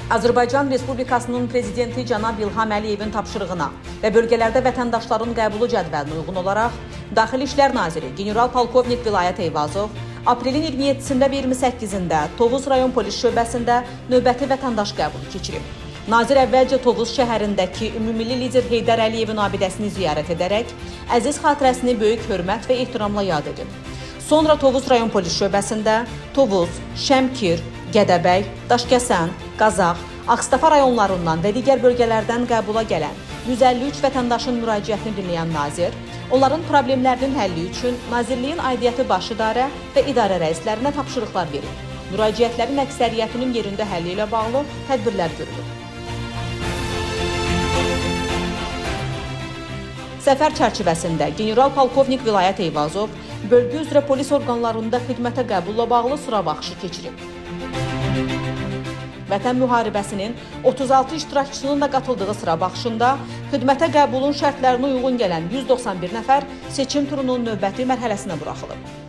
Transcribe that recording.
Azərbaycan Respublikasının Prezidenti cənab İlham Əliyevin tapşırığına və bölgələrdə vətəndaşların qəbulu cədvəlinə uyğun olaraq Daxili İşlər Naziri general-polkovnik Vilayət Eyvazov aprelin 27-sində və 28-də Tovuz rayon polis şöbəsində növbəti vətəndaş qəbulu keçirib. Nazir əvvəlcə Tovuz şəhərindəki ümummilli lider Heydər Əliyevin abidəsini ziyarət edərək əziz xatirəsini böyük hörmət və ehtiramla yad edib. Sonra Tovuz rayon polis şöbəsində Tovuz, Şəmkir, Gədəbəy, Daşkəsən, Qazax, Ağstafa rayonlarından və digər bölgələrdən qəbula gələn 153 vətəndaşın müraciətini dinləyən nazir, onların problemlərinin həlli üçün Nazirliyin aidiyyəti baş idarə və idarə rəislərinə tapşırıqlar verib. Müraciətlərin əksəriyyətinin yerində həlli ilə bağlı tədbirlər görülüb. Səfər çərçivəsində general-polkovnik Vilayət Eyvazov bölgə üzrə polis orqanlarında xidmətə qəbulla bağlı sıra baxışı keçirib. Vətən müharibəsinin 36 iştirakçısının da qatıldığı sıra baxışında xidmətə qəbulun şərtlərinə uyğun gələn 191 nəfər seçim turunun növbəti mərhələsinə buraxılıb.